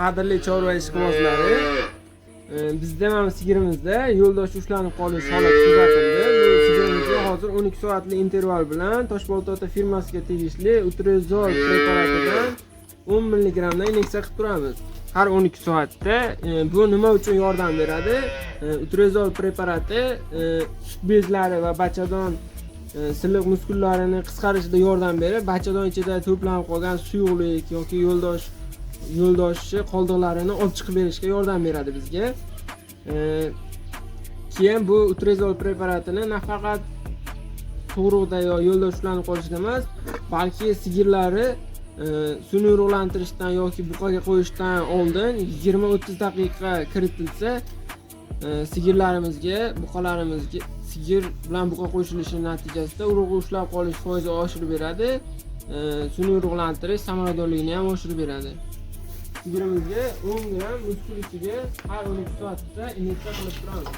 Qadrli chorva ishqibozlari. Bizda mana sigirimizda yo'ldosh ushlanib qolish holati kuzatildi. Bu sigirimizga hozir 12 soatli interval bilan Toshbolta ota firmasiga tegishli Utrezol preparatidan 10 milligramdan inyeksiya qilib turamiz. Har 12 soatda. Bu nima uchun yordam beradi? Utrezol preparati sut bezlari va bachadon silliq muskullarini qisqarishida yordam berib, bachadon ichida to'planib qolgan suyuqlik yoki yo'ldoshi qoldiqlarini olib chiqib berishga yordam beradi bizga. Keyin bu Utrezol preparatini nafaqat tug'ruqda yo yo'ldosh ushlanib qolishda emas, balki sigirlari sun'iy urug'lantirishdan yoki buqaga qo'yishdan oldin 20-30 daqiqa kiritilsa, sigirlarimizga, buqalarimizga sigir bilan buqa qo'shilishi natijasida urug'i ushlab qolish foizi oshirib beradi. Sun'iy urug'lantirish samaradorligini ham oshirib beradi. Sigirimizga 10 gramm muskul ichiga har 12 soatda inyeksiya qilib turamiz.